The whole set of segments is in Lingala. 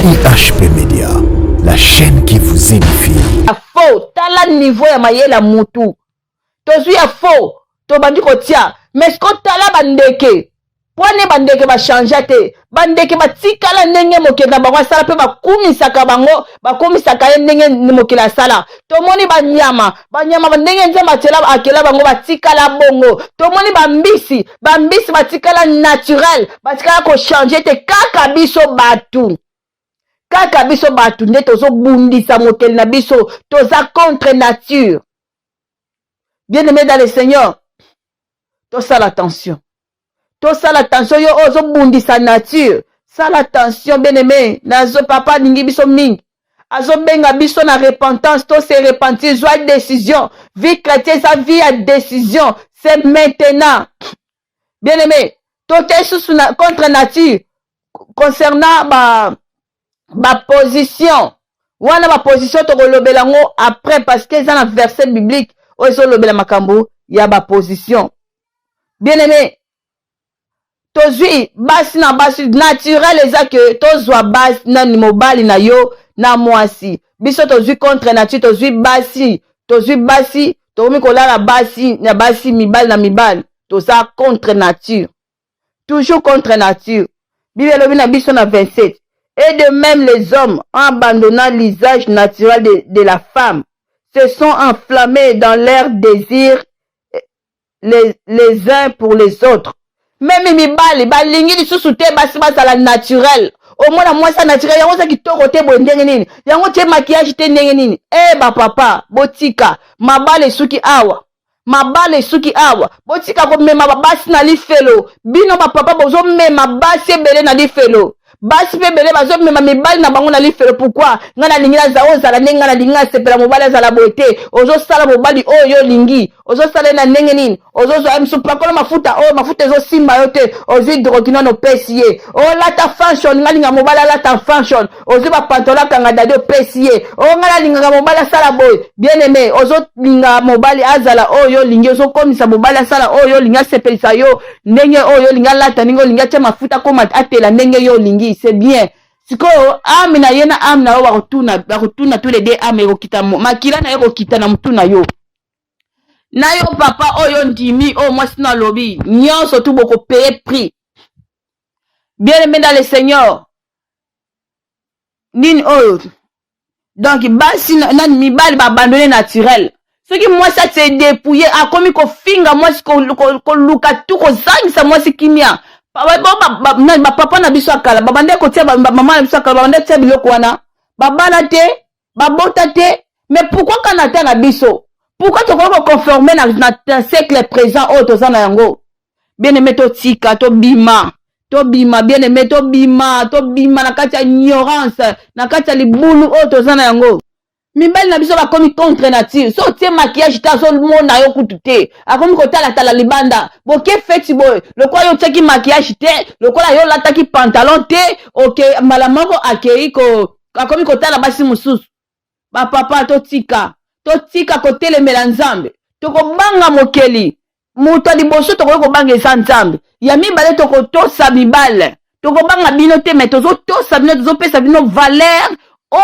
IHP Media, la chaîne qui vous édifie. Ya faux, tala niveau ya mayele ya mutu. Tozwi ya faux, tobandi kotia. Mais siko tala bandeke. Mpo ne bandeke bachangea te. Bandeke batikala ndenge mokeli na bango asala mpe bakumisaka bango, bakumisaka ye ndenge mokili asala. Tomoni banyama, banyama ndenge Nzambe atiela akela bango batikala bongo. Tomoni bambisi, bambisi batikala naturel, batikala kochange te. Kaka biso bato, kaka biso bato nde tozobundisa mokeli na biso, toza contre nature. Bien aimé dans le Seigneur, tosala attention, tosala attention. Yo oyo ozobundisa nature, sala attention, bien aimé. Nazo papa alingi biso mingi, azobenga biso na repentance, to se repentir, zwa décision. Vie chrétienne eza vie ya décision, c'est maintenant. Bien aimé, toke susu na contre nature concernant ba baposition wana. Baposition tokolobela yango après, parce que eza na verset biblique oyo ezolobela makambo ya baposition. Bien aimé, tozwi basi na basi, naturel eza ke tozwa basi nani, mobali na yo na mwasi. Biso tozwi contre nature, tozwi basi, tozwi basi, tokomi kolala basi na basi, mibali na mibali. Toza contre nature, toujours contre nature. Bible elobi na biso na 27: et de même les hommes, en abandonnant l'usage naturel de la femme, se sont enflammés dans leur désir les uns pour les autres. Même mibali balingi lisusu te basi bazala naturel. Omona mwasi ya naturel, yango oza kitoko te boye ndenge nini? Yango tie maquillage te ndenge nini? E bapapa, botika mabala esuki awa, mabala esuki awa. Botika komema babasi na lifelo. Bino bapapa bozomema basi ebele na lifelo, basi mpe ebele bazomema mibali na bango na lifelo. Pourquoi? Ngai nalingi naza ozala ndenge ngai nalingi, nasepela mobali azala boye te. Ozosala mobali oyo yo olingi, ozosala ye na ndenge nini? Ozozwa ye mosusu, pakola mafuta oyo, mafuta ezosimba yo te, ozwi hydroquinone opesi ye. Olata fashion, ngai alinga mobali alata fashion, ozwi bapantalon akanga dadi opesi ye. O ngai alingaka mobali asala boye. Bien aimé, ozolinga mobali azala oyo olingi, ozokomisa mobali asala oyo olingi, asepelisa yo ndenge oyo olingi, alata ndenge olingi, atia mafuta akoma atela ndenge yo olingi, c'est bien. Sikoyo âme na ye na âme na yo bakotuna, bakotuna tous les deux. Âme ekokita, makila na ye ekokita na motu na yo, na yo papa oyo ndimi oyo mwasi no alobi nyonso tu, bokopayer prix. Bien aimé dans le Seigneur, nini oyo? Donc basi nani, mibali baabandonner naturel. Soki mwasi ase dépouille, akomi kofinga mwasi, koluka tu kozangisa mwasi kimia. Bapapa na biso ya kala babandaki kotia, bamama na biso ya kala babandaki kotia biloko wana, babala te, babota te. Mais pourquoi kana te na biso? Pourquoi tokoki koconformer na siècle présent oyo toza na yango? Bien aimé, totika, tobima, tobima. Bien aimé, tobima, tobima na kati ya ignorance, na kati ya libulu oyo toza na yango. Mibali na biso bakomi contre nature. So otie maquillage te, azomona yo kutu te, akomi kotalatala libanda. Boke feti boye, lokola yo otiaki maquillage te, lokola yo olataki pantalon te, oke mbala moko akei ko akomi kotala basi mosusu. Bapapa, totika, totika kotelemela Nzambe. Tokobanga mokeli. Moto ya liboso tokoki kobanga eza Nzambe. Ya mibale, tokotosa mibale. Tokobanga bino te, mais tozotosa bino, tozopesa bino valeur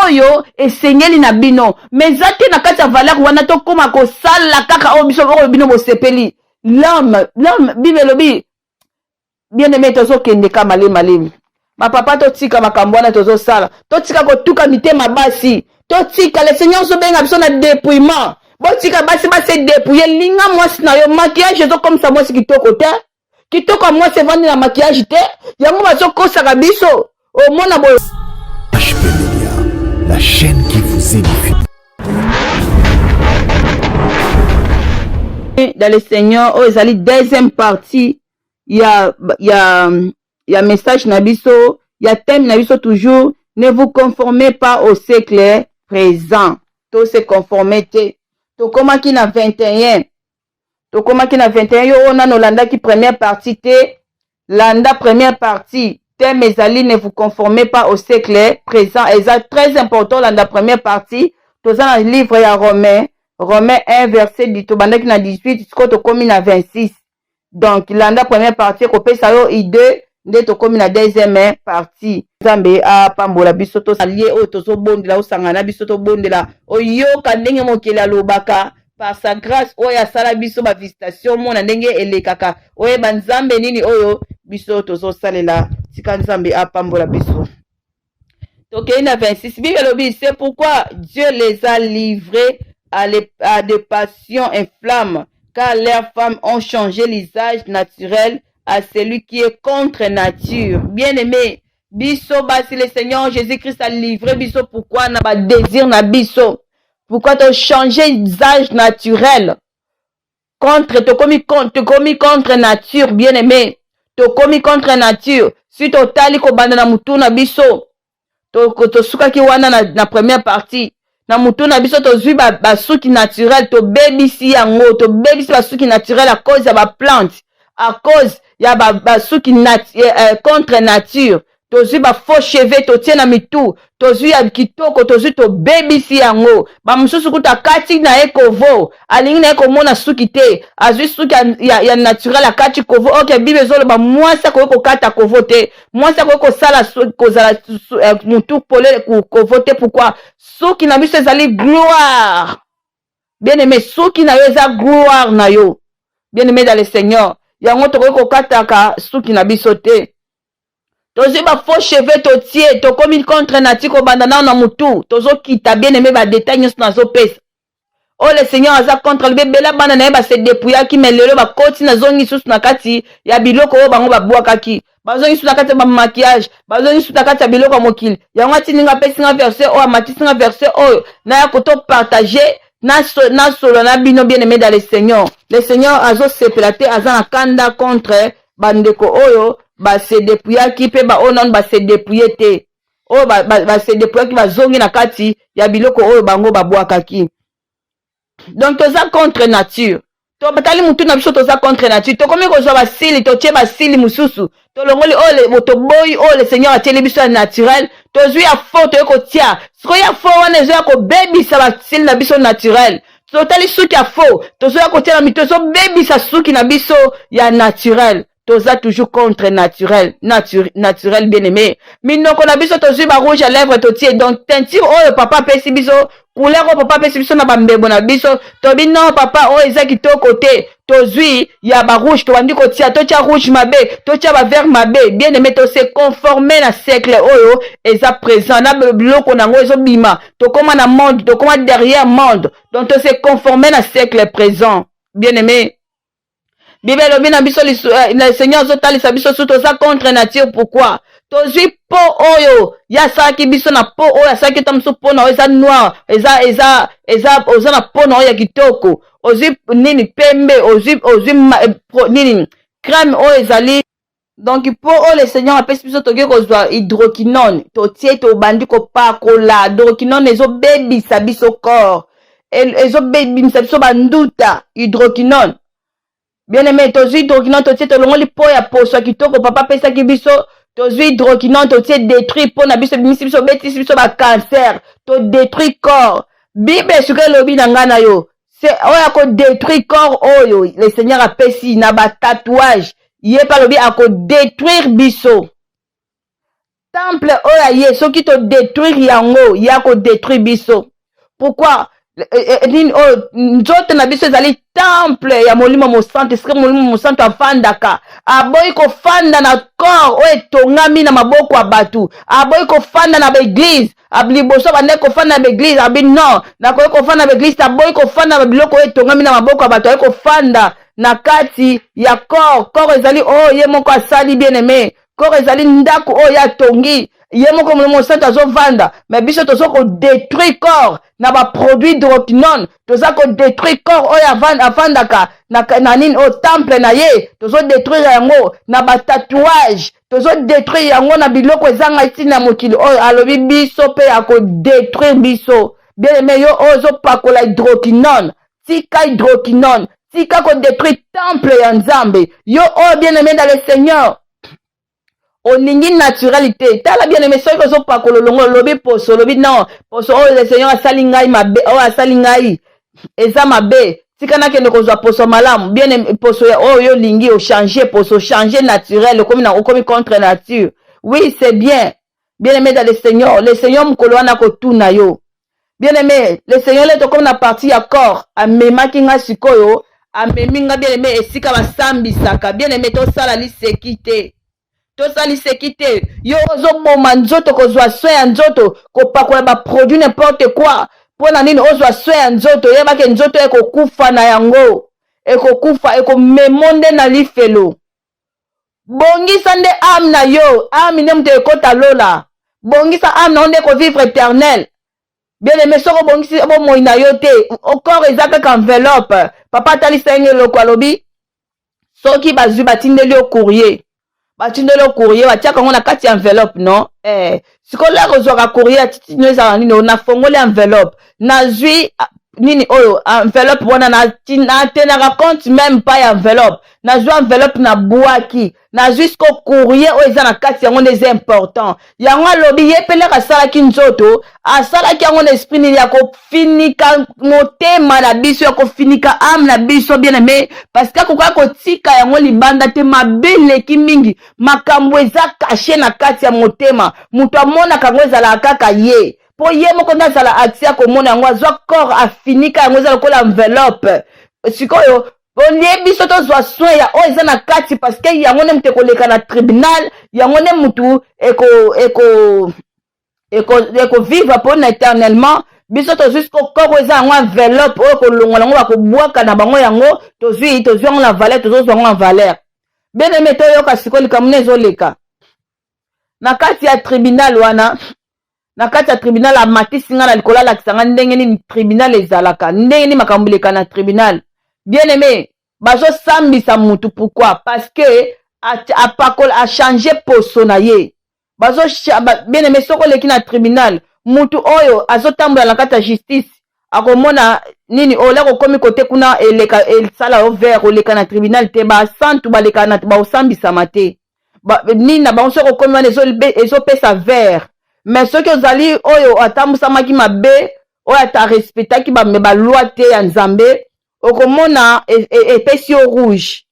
oyo esengeli na bino. Mais eza te na kati ya valeur wana tokóma kosala kaka oyo biso, oyo bino bosepeli. L'homme, l'homme, Bible elobi. Bien aimé, tozokende ka malemi malemi. Bapapa, totika makambo wana tozosala, totika kotuka mitema basi, totika. Le Seigneur ozobenga biso na dépouillement. Botika basi base dépouille. Linga mwasi na yo. Maquillage ezokomisa mwasi kitoko te. Kitoko ya mwasi evandi na maquillage te. Yango bazokosaka biso, omona boye. HP Media, la chaîne qui vous édifie. Dans le Seigneur, oyo ezali deuxième partie ya message na biso, ya thème na biso toujours: ne vous conformez pas au siècle présent. To se conformer te. Tokomaki na 21, tokomaki na 21. Yo oyo nano olandaki première partie te, landa première partie. Thème ezali: ne vous conformez pas au siècle présent. Eza très important, olanda première partie. Toza na livre ya Romain, Romain 1 verset, tobandaki na 18, sikoyo tokomi na 26. Donc landa première partie, ekopesa yo idée. Nde tokomi na deuxième partie. Nzambe apambola biso. Tosalie oyo tozobondela, osangana na biso, tobondela, oyoka ndenge mokili alobaka. Par sa grâce oyo asala biso bavisitation, omona ndenge elekaka, oyeba Nzambe nini oyo biso tozosalela. Tika Nzambe apambola biso. Tokei na 26. Bible elobi: "C'est pourquoi Dieu les a livrés à des passions inflammes, car leurs femmes ont changé l'usage naturel à celui qui est contre nature." Bien aimé, biso basi, le Seigneur Jésus-Christ a livré biso. Pourquoi? Na badésir na biso. Pourquoi tochange usage naturel contre, tokomi contre nature? Bien aimé, tokomi contre nature. Si totali kobanda na mutu na biso, tosukaki wana na première partie. Na mutu na biso, tozwi basuki naturel, tobebisi yango, tobebisi basuki naturel à cause ya baplante, à cause ya basuki contre nature. Tozwi bafaux cheveux, totie na mitu, tozwi ya kitoko, tozwi, tobebisi yango. Bamosusu kuta akati na ye kovo, alingi na ye komona suki te, azwi suki ya naturel, akati kovo. Ok, Bible ezoloba mwasi akoki kokata kovo te, mwasi akoki kosala kozala mutu polele kovo te. Pourquoi? Suki na biso ezali gloire. Bien aimé, suki na yo eza gloire na yo, bien aimé dans le Seigneur. Yango tokoki kokataka suki na biso te. Tozwi bafaux cheveux, totie, tokomi contre nature. Kobanda nao na mutu, tozokita. Bien aimé, badétail nyonso nazopesa oyo, le Seigneur aza contre. Alobi ebele bana na ye base dépouillaki, mais lelo bakoti, nazongi lisusu na kati ya biloko oyo bango babwakaki, bazongi lisusu na kati ya bamaquillage, bazongi lisusu na kati ya biloko ya mokili. Yango atindinga, apesinga verset oyo, amatisinga verset oyo, naya kotopartage, nasolo na bino. Bien aimé dans le Seigneur, le Seigneur azosepela te, aza na kanda contre bandeko oyo base dépouillaki mpe baoyo nanu base dépouiller te, oyo base dépouillaki, bazongi na kati ya biloko oyo bango babwakaki. Donc toza contre nature. Totali mutu na biso, toza contre nature. Tokomi kozwa basili, totie basili mosusu, tolongoli oyo, toboyi oyo le Seigneur atieli biso ya naturel, tozwi ya faux, toye kotia. Sikoyo ya faux wana ezoya kobebisa basili na biso naturel. Totali suki ya faux, tozoya kotia na mito, ezobebisa suki na biso ya naturel. Toza toujours contre naturel, naturel. Bien aimé, minoko na biso, tozwi barouge à lèvre, totie. Donc teinture oyo papa apesi biso, couleur oyo papa apesi biso na bambebo na biso, tobi non papa, oyo eza kitoko te. Tozwi ya barouge, tobandi kotia, totia rouge mabe, totia bavert mabe. Bien aimé, tose conforme na siècle oyo eza présent, na biloko nango ezobima. Tokóma na monde, tokóma derrière monde. Donc tose conforme na siècle présent. Bien aimé, Bible elobi na biso, le Seigneur azotalisa biso su toza contre nature. Pourquoi? Tozwi peau oyo ye asalaki biso, na peau oyo asalaki ta mosusu, peau na oyo eza noir, eza oza na peau na oyo ya kitoko, ozwi nini pembe, ozwi nini crème oyo ezali. Donc mpo oyo le Seigneur apesi biso, tokoki kozwa hydroquinone, totie, tobandi kopakola hydroquinone, ezobebisa biso corps, ezobebisa biso banduta, hydroquinone. Bien aimé, tozwi hydroquinone, totie, tolongoli peau ya poso ya kitoko papa apesaki biso, tozwi hydroquinone, totie, détruit mpo na biso, ebimisi biso, obetisi biso bacancer. Todétruit corps. Bible soki elobi na ngai na yo, oyo akodétruire corps oyo le Seigneur apesi na batatouage, ye mpe alobi akodétruire biso. Temple oyo aye, soki todétruire yango, ye akodétruire biso. Pourquoi? Nini oyo nzoto na biso ezali temple ya Molimo Mosantu, esika Molimo Mosantu afandaka. Aboyi kofanda na corps oyo etongami na maboko ya bato, aboyi kofanda na baeglise. Liboso abandaki kofanda na baeglise, abi non, nakoki kofanda na baeglise. Aboyi kofanda na biloko oyo etongami na maboko ya bato, ayi kofanda na kati ya corps. Corps ezali oyo ye moko asali. Bien aimé, corps ezali ndako oyo atongi ye moko, Molimo Mosantu azovanda. Mais biso toza kodétruire corps na baproduit hydroquinone, toza kodétruire corps oyo afandaka na nini oyo temple na ye, tozodétruire yango na batatouage, tozodétruire yango na biloko ezanga ntina ya mokili oyo. Alobi biso mpe akodétruire biso. Bien aimé, yo oyo ozopakola hydroquinone, tika hydroquinone, tika kodétruire temple ya Nzambe. Yo oyo, bien aimé dans le Seigneur, olingi naturel te, tala, bien aimé, soki ozopakola olongo, olobi poso, olobi non, poso oyo le Seigneur asali ngai mabe, oyo asali ngai eza mabe. Tika nakende kozwa poso malamu bien, poso ya oyo yo olingi. Ochange poso, ochange naturel, okomi na okomi contre nature. Oui, c'est bien. Bien aimé dans le Seigneur, le Seigneur mokolo wana kotuna yo. Bien aimé, le Seigneur, le tokomi na partie ya corps. Amemaki nga sikoyo, amemi nga, bien aimé, esika basambisaka. Bien aimé, tosala liseki te, tosala liseki te. Yo ozoboma nzoto, kozwa soin ya nzoto, kopakola baproduit, n'importe quoi. Mpo na nini ozwa soin ya nzoto? Oyebake nzoto ekokufa na yango, ekokufa, ekomemo nde na lifelo. Bongisa nde âme na yo. Âme nde moto ekota lola. Bongisa âme na yo nde kovivre éternel. Bien aimé, soki obongisi bomoi na yo te, corps eza kaka enveloppe. Papa atalisa yenge eloko, alobi soki bazwi, batindeli yo courrier, batindeli yo courrier, batiaka yango na kati ya enveloppe, non? Sikoyo laka ozwaka courrier, atitino ezalaka nini? Nafongoli enveloppe, nazwi nini oyo, enveloppe wana, natenaka compte même pas ya enveloppe. Nazwi enveloppe, nabwaki. Nazwi siko courrier oyo eza na kati, yango nde eza important. Yango alobi ye mpe laka asalaki nzoto, asalaki yango na esprit nini? Ya kofinika motema na biso, ya kofinika âme na biso. Bien aimé, parce que akokoka kotika yango libanda te. Mabe eleki mingi, makambo eza caché na kati ya motema. Moto amonaka yango ezalaka kaka ye, mpo ye moko nde azala accès ya komona yango. Azwa corps, afinika yango, eza lokola enveloppe. Sikoyo olie biso tozwa soin ya oyo eza na kati, parce que yango nde moto ekoleka na tribunal, yango nde motu ekovivre mpona éternellement. Biso tozwi siko corps oyo eza yango enveloppe oyo kolongola yango, bakobwaka na bango yango. Tozwi yango na valeur, tozozwa yango na valeur. Bien aimé, toyoka sikoyo likambo nde ezoleka na kati ya tribunal wana. Na kati ya tribunal, amatisi nga na likolo, alakisa nga ndenge nini tribunal ezalaka, ndenge nini makambo eleka na tribunal. Bien aimé, bazosambisa mutu. Pourquoi? Parce que apakola, achange poso na ye. Bien aimé, soki oleki na tribunal, mutu oyo azotambola na kati ya justice akomona nini? Oleka, okomi kote kuna, eleka, esala yo vert, oleka na tribunal te. Basantu baleka na baosambisama te. Nini na bango, soki okomi wana, ezopesa vert. Mais soki ozali oyo atambusamaki mabe, oyo ata respectaki baloi te ya Nzambe, okomona epesi yo rouge,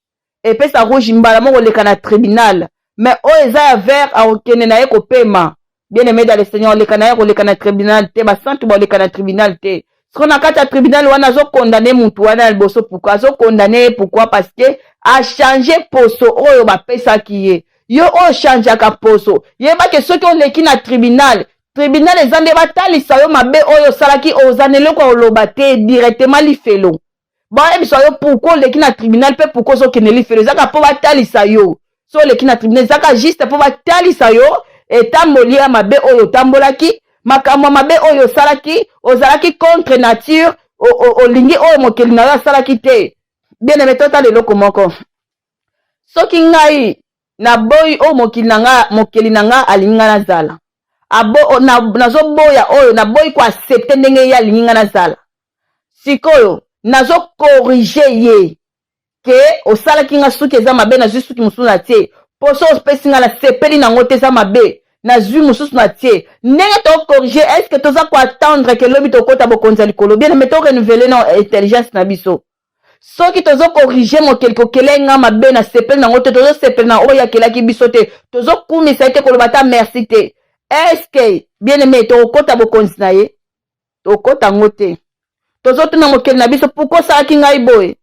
epesa rouge mbala moko, oleka na tribunal. Mais oyo eza ya vert, akokende na ye kopema. Bien aimé dans le Seigneur, oleka na ye, koleka na tribunal te. Basantu baoleka na tribunal te. Siko na kati ya tribunal wana, azokondane mutu wana ya liboso. Pourquoi azokondane ye? Pourquoi? Parce que achange poso oyo bapesaki ye. Yo oyo ochangeaka poso, yebake soki oleki na tribunal, tribunal eza nde batalisa yo mabe oyo osalaki. Oza na eloko ya koloba te, directement lifelo. Bayebisa yo pourquoi oleki na tribunal mpe pourquoi ozokende lifelo. Ezaka mpo batalisa yo. So oleki na tribunal, ezaka juste mpo batalisa yo etamboli ya mabe oyo otambolaki, makambo ya mabe oyo osalaki. Ozalaki contre nature, olingi oyo mokeli na yo asalaki te. Bien aimé, totala eloko moko. Soki ngai naboyi oyo mokili na nga, mokeli na nga alingi nga nazala, nazoboya oyo, naboyi koaccepter ndenge ye alingi nga nazala, sikoyo nazocorriger ye ke osalaki nga suki eza mabe, nazwi suki mosusu na tie. Poso opesi nga, nasepeli nango te, eza mabe, nazwi mosusu na tie. Ndenge tocorriger, est-ce toza koattendre ke lobi tokɔta bokonzi ya likolo? Bien aimé, torenouveler na intelligence na biso. Soki tozocorriger mokeli, kokele nga mabe, nasepeli nango te, tozosepela na oyo akelaki biso te, tozokumisa ye te, koloba ata merci te, est-ce, bien aimé, tokokɔta bokonzi na ye? Tokokɔta yango te. Tozotuna mokeli na biso: pourquoi osalaki ngai boye?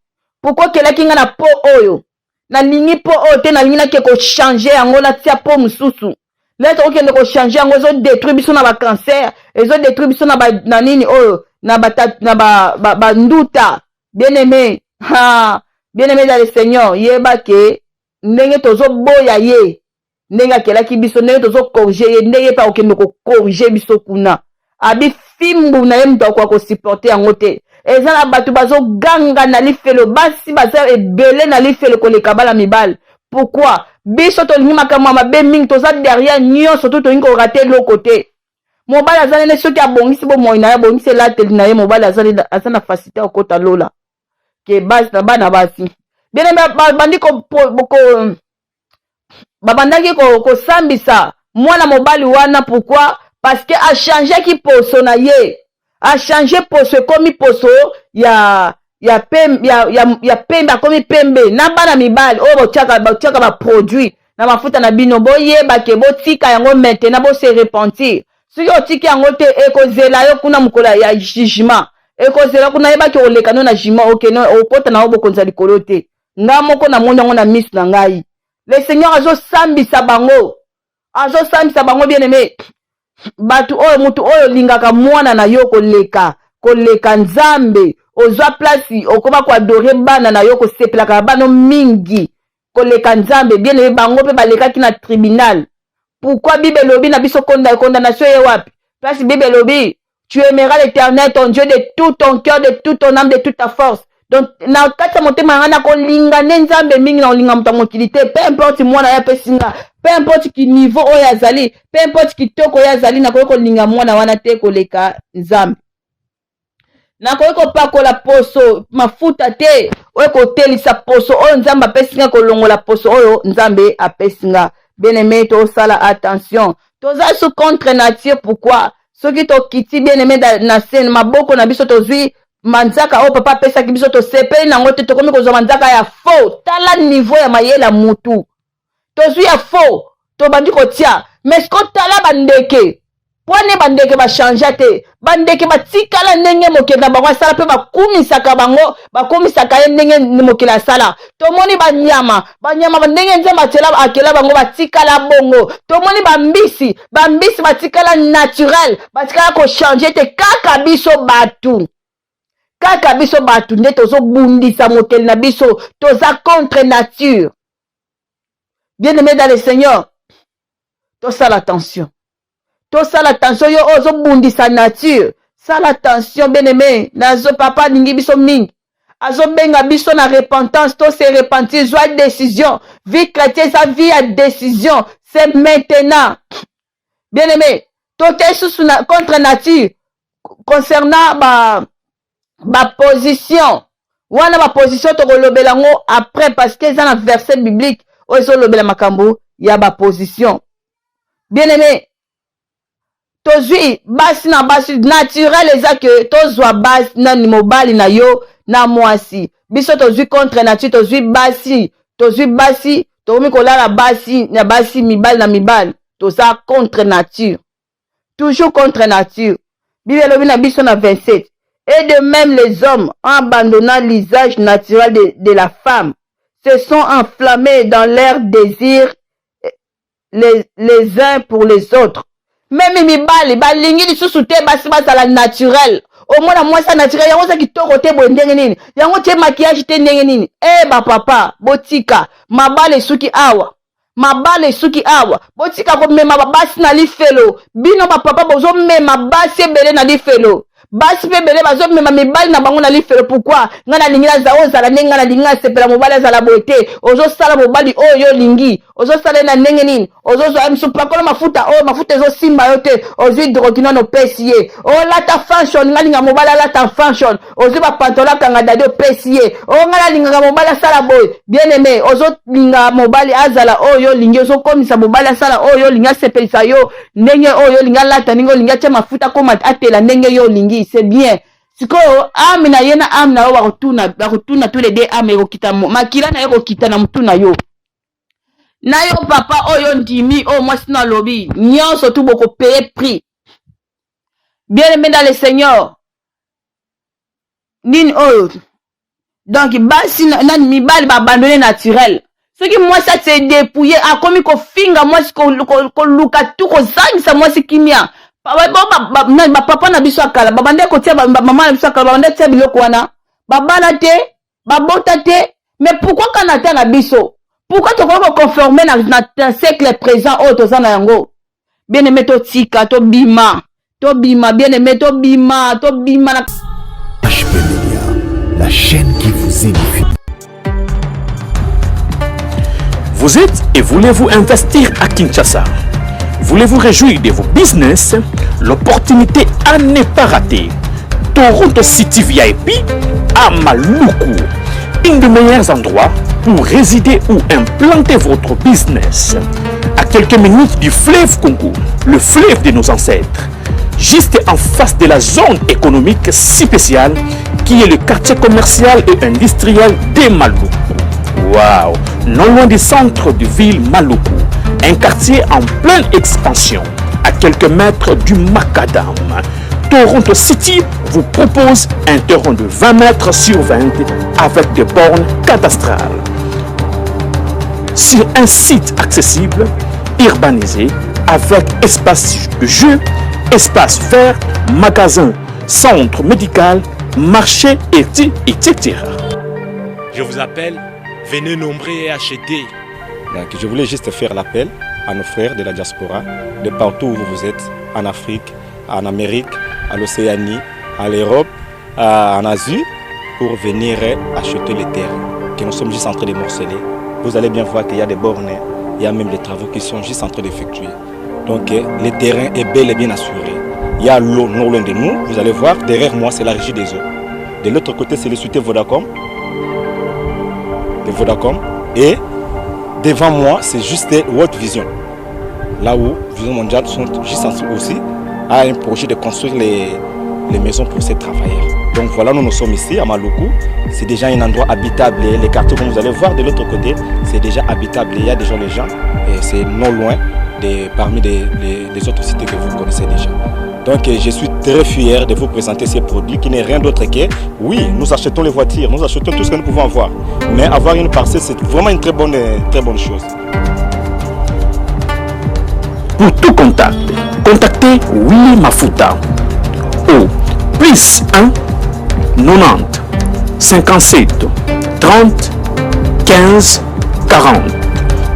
Pourquoi okelaki ngai na po oyo? Nalingi po oyo te, nalingi nake kochanger yango, natia po mosusu. Lelo tokokende kochanger yango, ezodétruire biso na bacancer, ezodétruire biso na nini oyo, na banduta. Ba, ba, ba bien aimé, ha, bien aimé dans le Seigneur, yeba ke ndenge tozoboya ye, ndenge akelaki biso, ndenge tozocorriger ye, ndenge mpe akokende kocorriger biso kuna. Abi fimbu na ye, moto akoka kosupporter yango te. Eza na bato bazoganga na lifelo. Basi baza ebele na lifelo koleka bana mibale. Pourquoi? Biso tolingi makambo ya mabe mingi, toza derrière nyonso to tolingi korater eloko te. Mobali aza nene, soki abongisi bomoi na ye, abongisi elateli na ye, mobali aza na facilité ya kokota lola ke basi na bana basi. Bien, babandi babandaki kosambisa mwana mobali wana. Pourquoi? Parce que achangeaki poso na ye, achange poso, ekomi poso ya ya pembe, ya, ya, ya pembe akomi pembe. Na bana mibali oyo botiaka botiaka baproduit na mafuta na bino, boyeba ke botika yango maintenant, bose repentir. Soki otiki yango te, ekozela yo kuna mokolo ya jugement, ekozela kuna. Yebaki oleka no na jugement, okende okota na yo bokonzi ya likolo te. Nga moko namoni yango na miso na ngai. Le Seigneur azosambisa bango, azosambisa bango. Bien aimé, bato oyo, motu oyo olingaka mwana na yo koleka Nzambe, ozwa place okoma koadorer bana na yo, kosepelaka na bana mingi koleka Nzambe. Bien aimé, bango mpe balekaki na tribunal. Pourquoi? Bible elobi na biso, condamnation ye wapi? Place Bible elobi: "Tu aimeras l'Éternel ton Dieu de tout ton cœur, de toute ton âme, de toute ta force." Donc na kati ya motema na ngai, nakolinga nde Nzambe mingi, na kolinga moto ya mokili te. Peu importe mwana ye apesi nga, peu importe ki niveau oyo azali, peu importe kitoko oyo azali, nakoki kolinga mwana wana te koleka Nzambe. Nakoki kopakola poso mafuta te oyo kotelisa poso oyo Nzambe apesi nga, kolongola poso oyo Nzambe apesi nga. Bien aimé, tosala attention, toza sous contre nature. Pourquoi? Soki tokiti, bien aimé, na se maboko na biso, tozwi manzaka oyo papa apesaki biso, tosepeli nango te, tokomi kozwa manzaka ya faux. Tala niveau ya mayele ya mutu. Tozwi ya faux, tobandi kotia. Mais siko tala bandeke. Mpo ne bandeke bachangea te, bandeke batikala ndenge mokili na bango asala, mpe bakumisaka bango, bakumisaka ye ndenge mokili asala. Tomoni banyama, banyama ndenge Nzambe akela bango, batikala bongo. Tomoni bambisi, bambisi batikala naturel, batikala kochanger te. Kaka biso bato, kaka biso bato nde tozobundisa mokili na biso, toza contre nature. Bien aimé dans le Seigneur, tosala attention, tosala attention. Yo oyo ozobundisa nature, sala attention. Bien aimé, nazo papa alingi biso mingi, azobenga biso na repentance. To se repentir, zwa décision. Vie chrétien eza vie ya décision, c'est maintenant. Bien aimé, toke susu na contre nature concernant ba baposition wana. Baposition tokolobela yango après, parce que eza na verset biblique oyo ezolobela makambo ya baposition. Bien aimé, tozwi basi na basi. Naturel eza ke tozwa basi nani, mobali na yo na mwasi. Biso tozwi contre nature, tozwi basi, tozwi basi, tokomi kolala basi na basi, mibali na mibali. Toza contre nature, toujours contre nature. Bible elobi na biso na 27: "Et de même les hommes, en abandonnant l'usage naturel de la femme, se sont enflammés dans leur désir les uns pour les autres." Même mibali balingi lisusu te basi bazala naturel. Omona mwasi ya naturel, yango oza kitoko te boye ndenge nini? Yango tie maquillage te ndenge nini? E bapapa, botika mabala esuki awa, mabala esuki awa. Botika komema babasi na lifelo. Bino bapapa bozomema basi ebele na lifelo, basi mpe ebele bazomema mibali na bango na lifelo. Pourquoi? Ngai nalingi ozala ndenge ngai nalingi, asepela mobali azala boye te. Ozosala mobali oyo yo olingi, ozosala ye na ndenge nini? Ozozwa ye misu, pakola mafuta oyo, mafuta ezosimba yo te, ozwi hydroquinone opesi ye. Olata fashion, ngai alinga mobali alata fashion, ozwi bapantalon akanga dadi, opesi ye. Oyo ngai alingaka mobali asala boye. Bien aimé, ozolinga mobali azala oyo olingi, ozokomisa mobali asala oyo olingi, asepelisa yo ndenge oyo olingi, alata ndenge olingi, atia mafuta akoma atela ndenge yo olingi, c'est bien. Sikoyo âme na ye na âme na yo bakotuna, bakotuna tous les deux. Âme ekokita, makila na ye ekokita na motu na yo. Na yo papa oyo ndimi oyo mwasi no alobi nyonso tu, bokopayer prix. Bien aimé dans le Seigneur, nini oyo? Donc basi nani, mibali baabandonner naturel. Soki mwasi ase dépouille, akomi kofinga mwasi, koluka tu kozangisa mwasi kimia. Bapapa na biso ya kala babanda kotia, bamama na biso ya kala babanda tia biloko wana, babala te, babota te. Mais pourquoi kana te na biso? Pourquoi tokoki koconformer na siècle présent oyo toza na yango? Bien aimé, totika, tobima, tobima. Bien aimé, tobima, tobima na HP Media, la chaîne qui vous édifie. Vous êtes et voulez-vous investir à Kinshasa? Voulez-vous réjouir de vos business? L'opportunité à ne pas rater. Toronto City VIP à Maluku. Un des meilleurs endroits pour résider ou implanter votre business. À quelques minutes du fleuve Congo, le fleuve de nos ancêtres. Juste en face de la zone économique spéciale qui est le quartier commercial et industriel de Maluku. Waouh! Non loin du centre de ville Maluku, un quartier en pleine expansion, à quelques mètres du Macadam. Toronto City vous propose un terrain de 20 mètres sur 20 avec des bornes cadastrales. Sur un site accessible, urbanisé, avec espace de jeu, espace vert, magasin, centre médical, marché, etc. Je vous appelle, venez nombreux et acheter. Donc, je voulais juste faire l'appel à nos frères de la diaspora, de partout où vous êtes, en Afrique, en Amérique, à l'Océanie, à l'Europe, en Asie, pour venir acheter les terres que nous sommes juste en train de morceler. Vous allez bien voir qu'il y a des bornes, il y a même des travaux qui sont juste en train d'effectuer. Donc le terrain est bel et bien assuré. Il y a l'eau non loin de nous, vous allez voir, derrière moi c'est la régie des eaux. De l'autre côté c'est le cité Vodacom. De Vodacom. Et devant moi c'est juste World Vision. Là où Vision Mondiale sont juste aussi à un projet de construire les maisons pour ces travailleurs. Donc voilà, nous nous sommes ici à Maluku. C'est déjà un endroit habitable. Les quartiers, comme vous allez voir de l'autre côté, c'est déjà habitable. Il y a déjà les gens et c'est non loin de, parmi les autres cités que vous connaissez déjà. Donc je suis très fier de vous présenter ces produits qui n'est rien d'autre que, oui, nous achetons les voitures, nous achetons tout ce que nous pouvons avoir. Mais avoir une parcelle, c'est vraiment une très bonne chose. Pour tout contact, contactez Willy Mafuta au plus 1 90 57 30 15 40.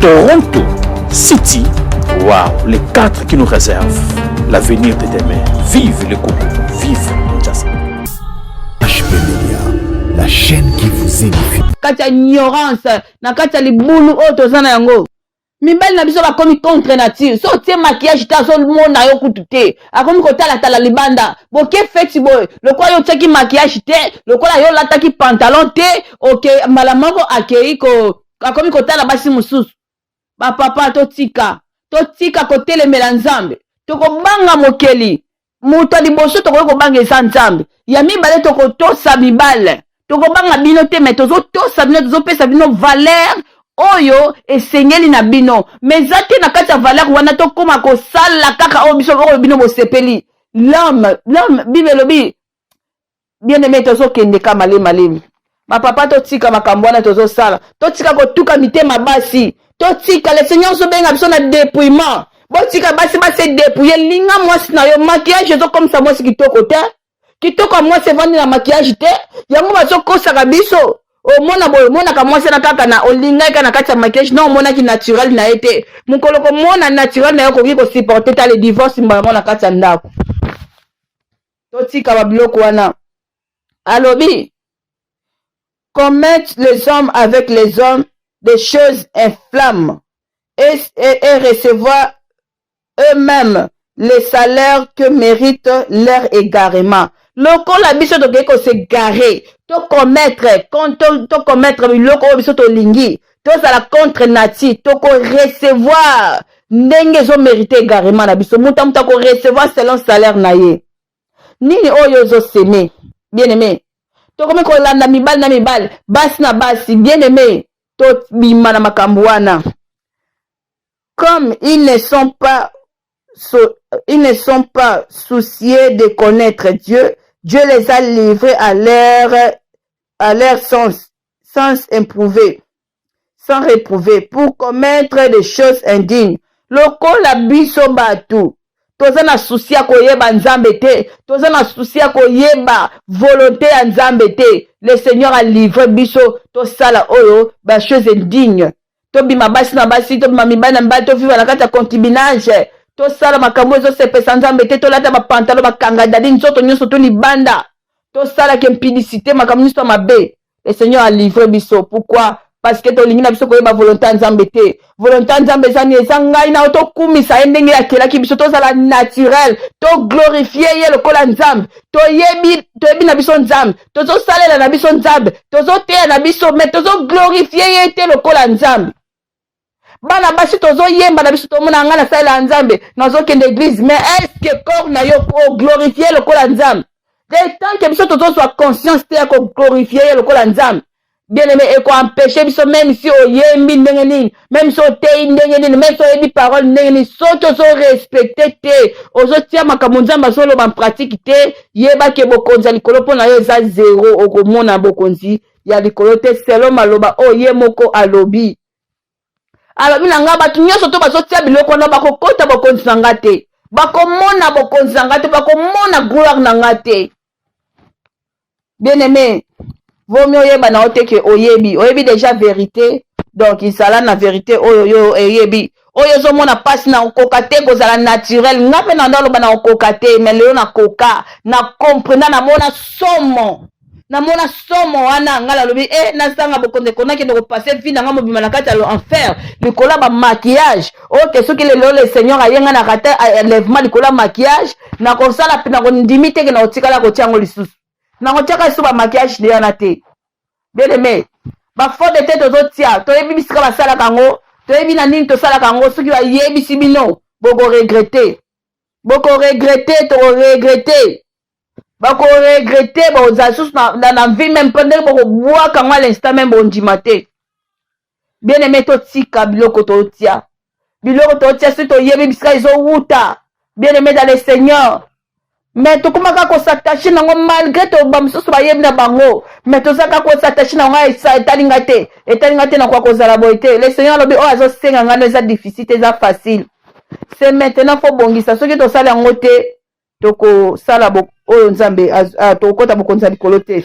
Toronto City, waouh, les quatre qui nous réservent l'avenir de demain. Vive le Congo, vive Kinshasa. HP Media, la chaîne qui vous édifie. Kati ya ignorance, na kati ya libulu oyo toza na yango, mibali na biso bakomi contre nature. So otie maquillage te, azomona yo kutu te, akomi kotalatala libanda. Boke feti boye, lokola yo otiaki maquillage te, lokola yo olataki pantalon te, oke mbala moko akei ko akomi kotala basi mosusu. Bapapa, totika, totika kotelemela Nzambe. Tokobanga mokeli. Moto ya liboso tokoki kobanga eza Nzambe. Ya mibale, tokotosa mibale. Tokobanga bino te, me tozotosa bino, tozopesa bino valeur oyo esengeli na bino. Me eza te na kati ya valeur wana tokóma kosala kaka oyo biso, oyo bino bosepeli. L'homme, l'homme, Bible elobi bien aimé. Tozokende ka malemi malemi. Bapapa, totika makambo wana tozosala, totika kotuka mitema basi, totika. Le Seigneur ozobenga biso na dépouillement. Botika basi base dépouille. Linga mwasi na yo. Maquillage ezokomisa mwasi kitoko te. Kitoko ya mwasi evandi na maquillage te. Yango bazokosaka biso. Omona boye, omonaka mwasi na kaka na olingaki kaka na kati ya maquillage na omonaki naturel na ye te. Mokolo komona naturel na ye, okoki kosupporter ta le divorce mbala moko na kati ya ndako. Totika babiloko wana. Alobi: commettent les hommes avec les hommes des choses infâmes et recevoir eux-mêmes les salaires que mérite leur égarement. Lokola biso tokoki kos'égarer, tocommettre, tocommettre biloko oyo biso tolingi, tozala contre nature, tokorecevoir ndenge ezomérite égarement na biso. Moto moto akorecevoir selon salaire na ye. Nini oyo ozosemer, bien aimé? Tokomi kolanda mibali na mibali, basi na basi. Bien aimé, tobima na makambo wana. Comme ils ne sont pas souciés de connaître Dieu, Dieu les a livrés à leur sens éprouvé, sans réprouver, pour commettre des choses indignes. Lokola biso bato toza na souci ya koyeba Nzambe te, toza na souci ya koyeba volonté ya Nzambe te, le Seigneur a livré biso tosala oyo bachose indigne. Tobima basi na basi, tobima mibali na mibali, tovivre na kati ya concubinage, tosala makambo ezosepesa Nzambe te, tolata bapantalon bakanga dadi, nzoto nyonso to libanda, tosalaka impudicité, makambo nyonso ya mabe. Le Seigneur a livré biso. Pourquoi? Parce que tolingi na biso koyeba volonté ya Nzambe te. Volonté ya Nzambe eza nini? Eza ngai na yo tokumisa ye ndenge akelaki biso, tozala naturel, toglorifie ye lokola Nzambe. Toyebi, toyebi na biso Nzambe, tozosalela na biso Nzambe, tozoteya na biso, mais tozoglorifie ye te lokola Nzambe. Bana basi, tozoyemba na biso, tomona ngai nasalela Nzambe, nazokende église, mais est-ce corps na yo oglorifie lokola Nzambe? Tant que biso tozozwa conscience te ya koglorifie ye lokola Nzambe, bien aimé, ekoempêche biso. Même si oyembi ndenge nini, même si oteyi ndenge nini, même si oyebi parole ndenge nini, soki ozorespecte te, ozotia makambo Nzambe azoloba en pratique te, yebake bokonzi ya likolo mpo na yo eza zero. Okomona bokonzi ya likolo te, selon maloba oyo ye moko alobi. Alobi na nga, bato nyonso to bazotia biloko wana bakokota bokonzi na nga te, bakomona bokonzi na nga te, bakomona gloire na nga te. Bien aimé, vaut mieux oyeba na yo te ke oyebi, oyebi déjà vérité. Donc ezala na vérité oyo yo oyebi, oyo ozomona mpasi na okoka te kozala naturel. Nga mpe na ndo aloba na okoka te, mais lelo nakoka na comprena, namona somo, namona somo wana. Ngai nalobi e nazanga bokonzi, ekonakende kopase vie na ngai mobima na kati ya enfer likolo ya bamaquillage. Oke, soki lelo le Seigneur aye, ngai na rater enlèvement likolo ya maquillage, nakosala, nakondimi teke na kotikala kotia yango lisusu, nakotiaka lisusu bamaquillage wana te. Bien aimé, bafond de teint tozotia, toyebi bisika basalaka yango, toyebi na nini tosalaka yango. Soki bayebisi bino, bokoregretter, bokoregretter, tokoregretter, bakoregretter, bokozala lisusu na vie même mpo ndenge bokobwaka yango à l'instant même, bondima te. Bien aimé, totika biloko totia, biloko totia, soki toyebi bisika ezowuta. Bien aimé dans le Seigneur, mais tokóma kaka kos'attacher nango, malgré to bamosusu bayebi na bango, mais toza kaka kos'attacher nango. Etali nga te, etali nga te, nakoka kozala boye te. Le Seigneur alobi, oyo azosenga nga no eza difficile te, eza facile. C'est maintenant, faut bongisa. Soki tosala yango te, tokosala oyo Nzambe, tokokɔta bokonzi ya likolo te.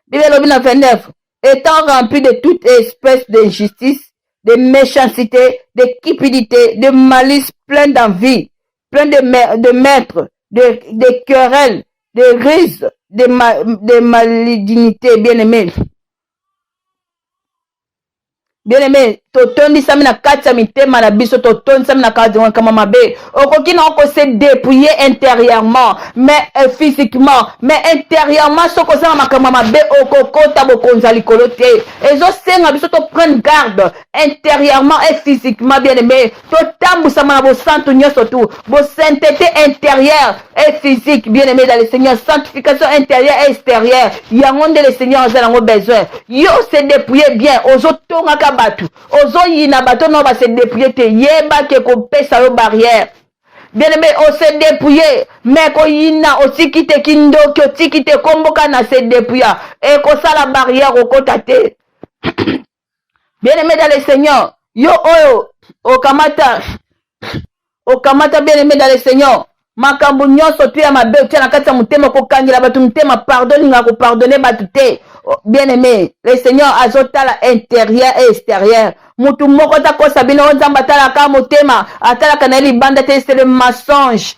Bible elobi na 29: étant rempli de toute espèce d'injustice, de méchanceté, de cupidité, de malice, plein d'envie, plein de meurtre, de querelles, de ruse, de malignité. Bien aimé, bien aimé, totondisami na kati ya mitema na biso, totondisami na kati ya makambo mabe. Okoki na kose dépouiller intérieurement, mais physiquement, mais intérieurement, soki ozanga makambo mabe, okokota bokonzi ya likolo te. Ezosenga biso toprendre garde intérieurement et physiquement. Bien aimé, totambusama na bosantu nyonso, tu bosainteté intérieure et physique. Bien aimé dans le Seigneur, sanctification intérieure et extérieure, yango nde le Seigneur aza nango besoin. Yo se dépouiller bien, ozotongaka bato, ozoyina bato nao base dépouiller te, yebake kopesa yo barrière. Bien aimé, ose dépouiller, mais koyina otiki te, kindoki otiki te, komboka na se dépouiller, ekosala barrière, okota te. Bien aimé dans le Seigneur, yo oyo okamata, okamata, bien aimé dans le Seigneur, makambo nyonso to ya mabe otia na kati ya motema, kokangela bato motema, pardon, olingaka kopardonner bato te. Bien aimé, le Seigneur azotala intérieur et extérieur. Mutu moko takosa bino, o Nzambe atalaka motema, atalaka na ye libanda te. C'est le mensonge,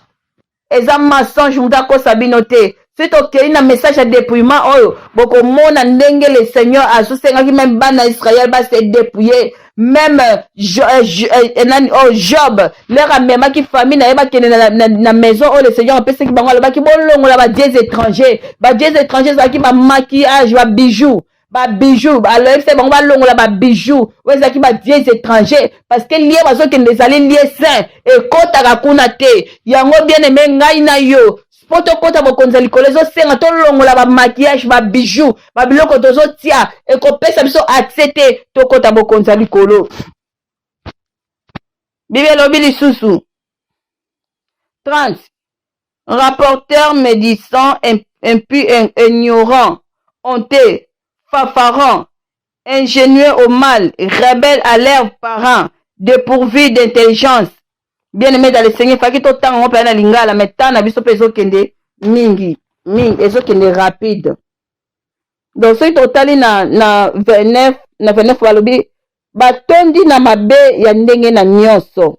eza mensonge, mutu akosa bino te. Soki tokei na message ya dépouillement oyo, bokomona ndenge le Seigneur azosengaki même bana Israel base dépouiller. Même nani, oh, Job, l'heure amemaki famille na ye bakende na maison oyo le Seigneur apesaki bango, alobaki bolongola badieux étranger. Badieux étranger ezalaki bamaquillage, babijoux, babijoux. Aloyebisa bango balongola babijoux oyo ezalaki badieux étranger, parce que lieu bazokende ezali lieu saint, ekɔtaka kuna te. Yango, bien aimé, ngai na yo, mpo tokɔta bokonzi ya likolo, ezosenga tolongola bamaquillage, babijoux, babiloko tozotia, ekopesa biso accès te tokɔta bokonzi ya likolo. Bible elobi lisusu 30: rapporteur médisant, impie, ignorant, honteux, fanfaron, ingénieux au mal, rebelle à leurs parents, dépourvu d'intelligence. Bien aimé dans le Seigneur, faki totanga ngo mpenza na lingala, mais temps na biso mpe ezokende mingi mingi, ezokende rapide. Donc soki totali na 29, na 29 balobi batondi na mabe ya ndenge na nyonso,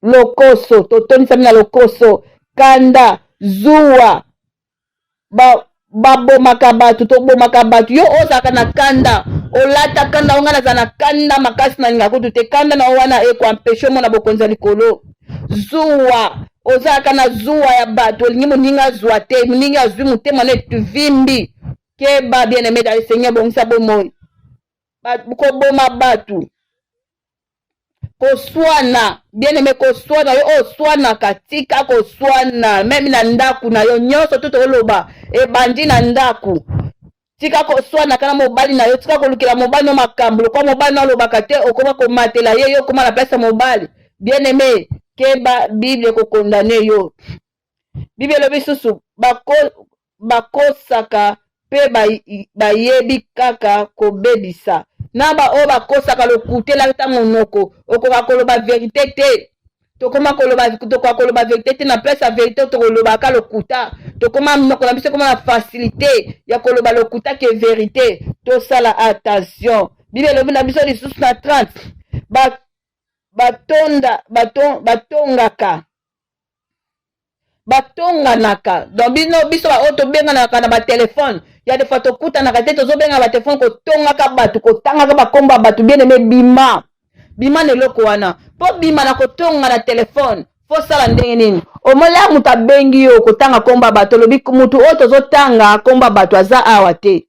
lokoso, totondisami na lokoso, kanda, zuwa, babomaka bato, tobomaka bato. Yo ozalaka na kanda, olata kanda, onga nazala na kanda makasi, nalinga kutu te. Kanda na yo wana ekoempêcher omona bokonzi ya likolo. Zuwa, ozalaka na zuwa ya bato, olingi moninga azwa te, moninga azwi, motema no etuvimbi. Keba, bien aimé dans le Seigneur, bongisa bomoi. Koboma bato. Koswana, bien aime, koswana yo oyo oswanaka, tika koswana meme na ndako na yo. Nyonso to toloba ebandi na ndako. Tika koswanaka na mobali na yo, tika kolukela mobali no makambo. Lokola mobali no alobaka te, okoma komatela ye, yo okoma na place ya mobali. Bien aime, keba, Bible ekokondane yo. Bible elobi susu bakosaka mpe bayebi kaka kobebisa. Na baoyo bakosaka lokuta, elata monoko, okoka koloba verite te. Tokoma koloba, tokoka koloba verite te. Na place ya verite, tokolobaka lokuta. Tokoma, monoko na biso ekoma na facilité ya koloba lokuta ke verite. Tosala attention. Bible elobi na biso lisusu na 30, batonda batongaka, batonganaka. Donc bino, biso baoyo tobenganaka na batelefone, ya des fois tokutanaka te, tozobenga batelefone, kotongaka bato, kotangaka bakombo ya bato. Bien aime, bima, bima na eloko wana. Mpo bima na kotonga na telefone, fo sala ndenge nini? Omoni ya moto abengi yo, kotanga kombo ya bato, olobi motu oyo tozotanga kombo ya bato aza awa te.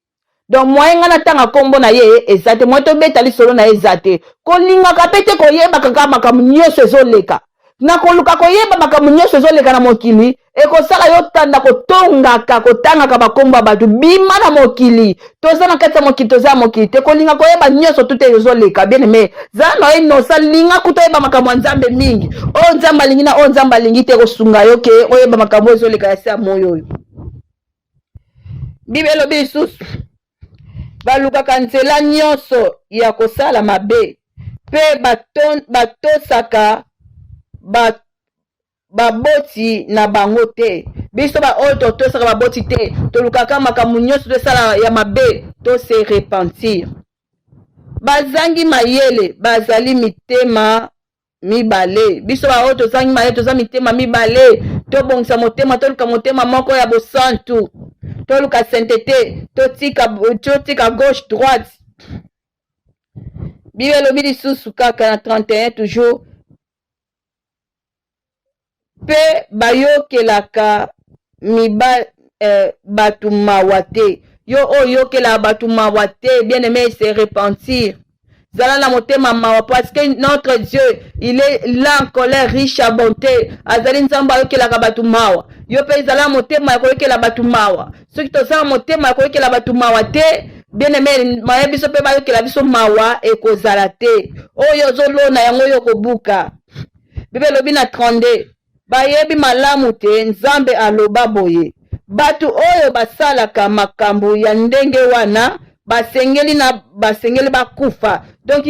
Donc moyen ngai natanga nkombo na ye eza te, moyen tobeta lisolo na ye eza te. Kolingaka mpe te koyeba kaka makambo nyonso ezoleka. Na koluka koyeba makambo nyonso ezoleka na mokili, ekosala yo tanda kotongaka, kotangaka bakombo ya bato. Bima na mokili. Toza na kati ya mokili, toza ya mokili te. Kolinga koyeba nyonso tu te ezoleka. Bien aime, zala na yo inosa. Linga kuta oyeba makambo ya Nzambe mingi, oyo Nzambe alingi na oyo Nzambe alingi te. Kosunga yo ke oyeba makambo oyo ezoleka ya se ya moi oyo. Bible elobi lisusu, balukaka nzela nyonso ya kosala mabe mpe batosaka baboti na bango te. Biso baoyo totosaka baboti te, tolukaka makambo nyonso tosala ya mabe. Tose repentir. Bazangi mayele, bazali mitema mibale. Biso baoyo tozangi mayele, toza mitema mibale. Tobongisa motema, toluka motema moko ya bosantu, toluka sainteté, totika, totika gauche droite. Bible elobi lisusu kaka na 31 toujours, mpe bayokelaka bato mawa te. Yo oyo oyokelaka bato mawa te, bien aimé, se repentir. Zala na motema mawa, parce que notre Dieu, il est lent en colère, riche à bonté. Azali Nzambe ayokelaka bato mawa. Yo mpe ezala na motema ya koyokela bato mawa. Soki tozala motema ya koyokela bato mawa te, bien aimé, maye biso mpe bayokela biso mawa ekozala te. Oyo ozolona, yango oyo okobuka. Bible elobi na 32, bayebi malamu te Nzambe aloba boye: bato oyo basalaka makambo ya ndenge wana basengeli bakufa. Donc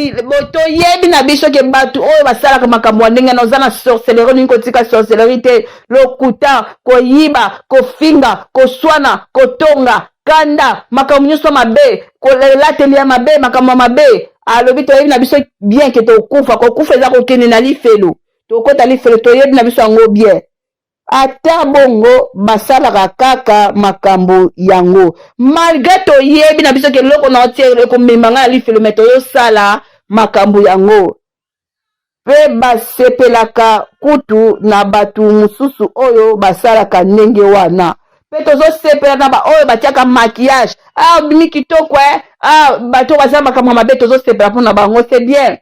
toyebi na biso ke bato oyo basalaka makambo ya ndenge wana, oza na sorcellerie, olingi kotika sorcellerie te, lokuta, koyiba, kofinga, koswana, kotonga, kanda, makambo nyonso mabe, kolateli ya mabe, makambo ya mabe, alobi toyebi na biso bien ke tokufa. Kokufa eza kokende na lifelo, tokota lifelo. Toyebi na biso yango bien. Ata bongo, basalaka kaka makambo yango. Malgré toyebi na biso ke eloko na otie ekomema ngai na lifelo, me toyosala makambo yango. Mpe basepelaka kutu na bato mosusu oyo basalaka ndenge wana. Mpe tozosepela na baoyo batiaka maquillage: "Ah, obimi kitoko." E ah, bato oyo basala makambo ya mabe, tozosepela mpona bango. C'est bien,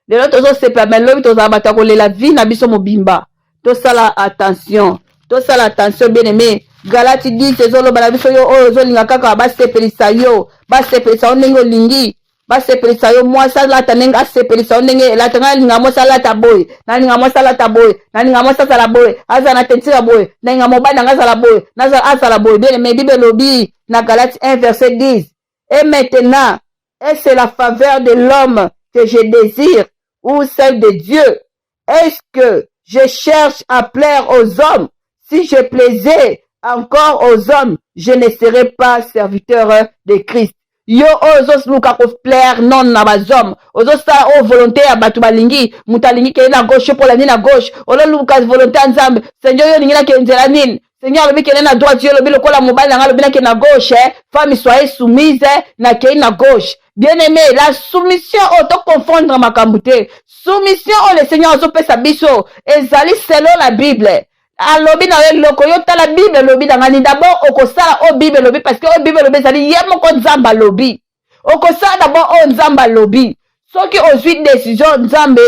lelo tozosepela, me lobi tozala bato ya kolela vie na biso mobimba. Tosala attention, tosala attention, bien aimé. Galati 10 ezoloba na biso, yo oyo ozolinga kaka basepelisa yo, basepelisa yo ndenge olingi basepelisa yo, mwasi alata ndenge asepelisa yo, ndenge elata, ngai nalinga mwasi alata boye, nalinga mwasi alata boye, nalinga mwasi azala boye, azala na tentire boye, nalinga mobali nanga azala boye, azala boye. Bien aimé, Bible elobi na Galati 1 verset 10: "Et maintenant, est-ce la faveur de l'homme que je désire ou celle de Dieu? Est-ce que je cherche à plaire aux hommes? Si je plaisais encore aux hommes, je ne serais pas serviteur de Christ." Yo oyo ozoluka koplaire non na bazommes, ozosala oyo volonté ya bato balingi, moto alingi kende na gauche, mpo olandi na gauche. Ololuka volonté ya Nzambe: "Seigneur, yo olingi nakende nzela nini?" Seigneur alobi kende na droite. Yo olobi lokola mobali nanga alobi nakende na gauche, "Femme, soyez soumise", nakei na gauche. Bien aimé, la soumission oyo, toconfondre makambo te. Soumission oyo le Seigneur azopesa biso ezali selon la Bible. Alobi na yo eloko, yo tala Bible elobi na ngani. D'abord okosala oyo Bible elobi, parce que oyo Bible elobi ezali ye moko Nzambe alobi. Okosala d'abord oyo Nzambe alobi. Soki ozwi decision, Nzambe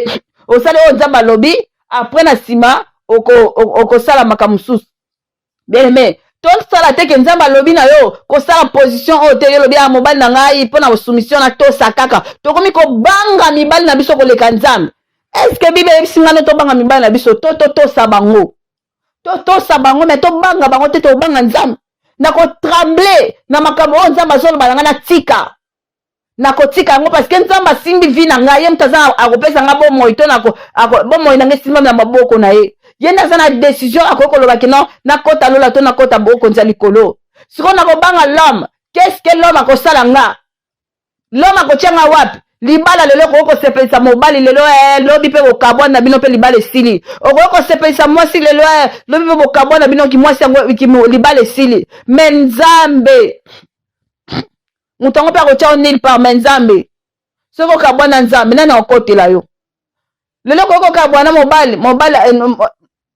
osali oyo Nzambe alobi, après na nsima okosala makambo mosusu. Bien aimé, tosala te ke Nzambe alobi na yo kosala position oyo te, yo olobi ya mobali na ngai mpo na soumission natosa kaka. Tokomi kobanga mibali na biso koleka Nzambe. Est-ce Bible eyebisi ngai no tobanga mibali na biso? To totosa bango, totosa bango, mais tobanga bango te. Tobanga Nzambe. Nakotrembler na makambo oyo Nzambe azoloba na ngai, natika, nakotika yango, parce que Nzambe asimbi vie na ngai. Ye moto aza akopesa ngai bomoi to bomoi na ngai esimbami na maboko na ye. Ye nde aza na décision, akoki koloba ke non, nakota lola to nakota bokonzi ya likolo. Sikoyo nakobanga l'homme? Qu'est-ce que l'homme akosala nga? L'homme akotia nga wapi? Libala lelo okoki kosepelisa mobali lelo, lobi mpe bokabwana na bino mpe libala esili. Okoki kosepelisa mwasi lelo, lobi mpe bokabwana bino, kimwasi yango, libala esili. Mais Nzambe, moto yango mpe akotia yo nulle part. Mais Nzambe, soki okabwana Nzambe, nani akokotela yo? Lelo okoki kokabwana mobali, mobali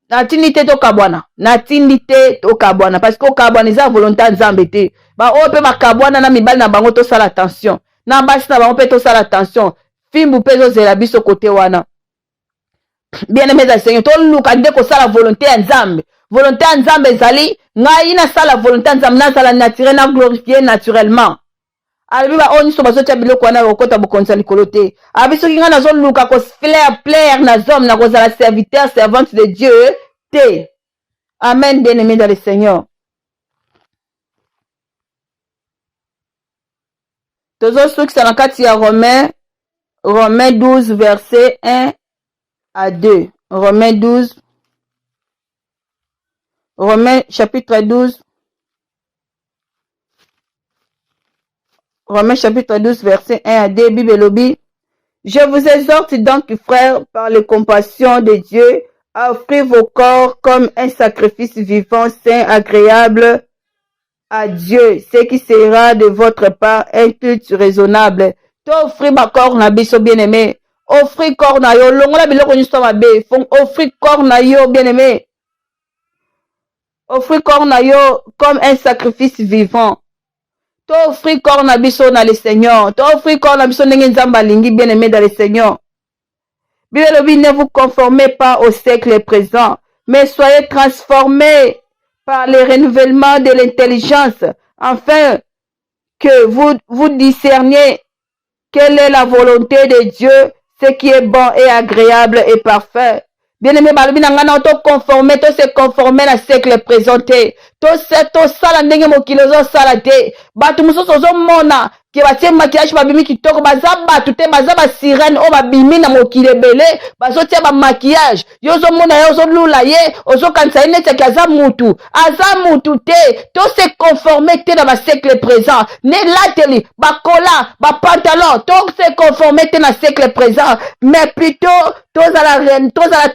natindi te tokabwana, natindi te tokabwana, parce que okabwana eza volonté ya Nzambe te. Baoyo mpe bakabwana na mibali na bango, tosala attention na basi na bango mpe, tosala attention, fimbu mpe ezozela biso kote wana. Bien aimé eza Seigneur, toluka nde kosala volonté ya Nzambe. Volonté ya Nzambe ezali ngai nasala volonté ya Nzambe, nazala naturel, na glorifie naturellement. Alobi baoyo nyonso bazotia biloko wana kokɔta bokonzi ya likolo te. Alobi soki ngai nazoluka kofaire plaire na homme, nakozala serviteur, servante de Dieu te. Amen. Bien aimé dans le Seigneur, tozosukisa na kati ya Romain, Romain 12 verset 1 à 2. Romain 12, Romain chapitre 12, Romains chapitre 12, verset 1 à 2, Bible elobi: Je vous exhorte donc, frères, par les compassions de Dieu, à offrir vos corps comme un sacrifice vivant, saint, agréable à Dieu, ce qui sera de votre part un culte raisonnable. Offrir corps na biso, bien-aimé. Offrir corps na yo, longola biloko nyonso mabe. Offrir corps na yo, bien-aimé. Offrir corps na yo comme un sacrifice vivant. Toofrir corps na biso na le Seigneur, toofrir corps na biso ndenge Nzambe alingi. Bien aimé dans le Seigneur, Bible elobi: ne vous conformez pas au siècle présent, mais soyez transformés par le renouvellement de l'intelligence, afin que vous vous discerniez quelle est la volonté de Dieu, ce qui est bon et agréable et parfait. Bien aimé, balobi na ngai na toconforme, tose conforme na siècle présent te, tosala ndenge mokili ozosala te. Bato mosusu ozomona ke batie maquillage, babimi kitoko, baza bato te, baza basirène oyo babimi na mokili. Ebele bazotia bamaquillage, yo ozomona ye, ozolula ye, ozokanisa ye neti ake aza mutu, aza mutu te. Tose conforme te na basiècle présent, ne lateli bakola bapantalon. Tose conforme te na siècle présent, mais plutôt tozala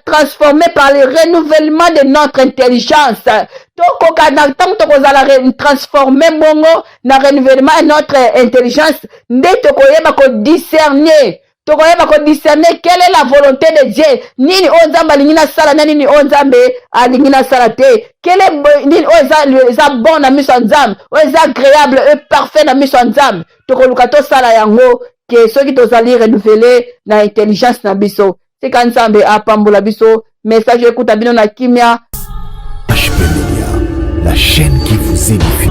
transformé par le renouvellement de notre intelligence. Tokoka na ntango tokozala transformé bongo na renouvellement ya notre intelligence, nde tokoyeba kodiscerner, tokoyeba kodiscerner quelle est la volonté de Dieu, nini oyo Nzambe alingi nasala na nini oyo Nzambe alingi nasala te, quel est nini oyo eza bon na miso ya Nzambe, oyo eza agréable et parfait na miso ya Nzambe. Tokoluka tosala yango ke soki tozali renouvelé na intelligence na biso. Tika Nzambe apambola biso. Message ekuta bino na kimia. HP Media, la chaîne qui vous édifie.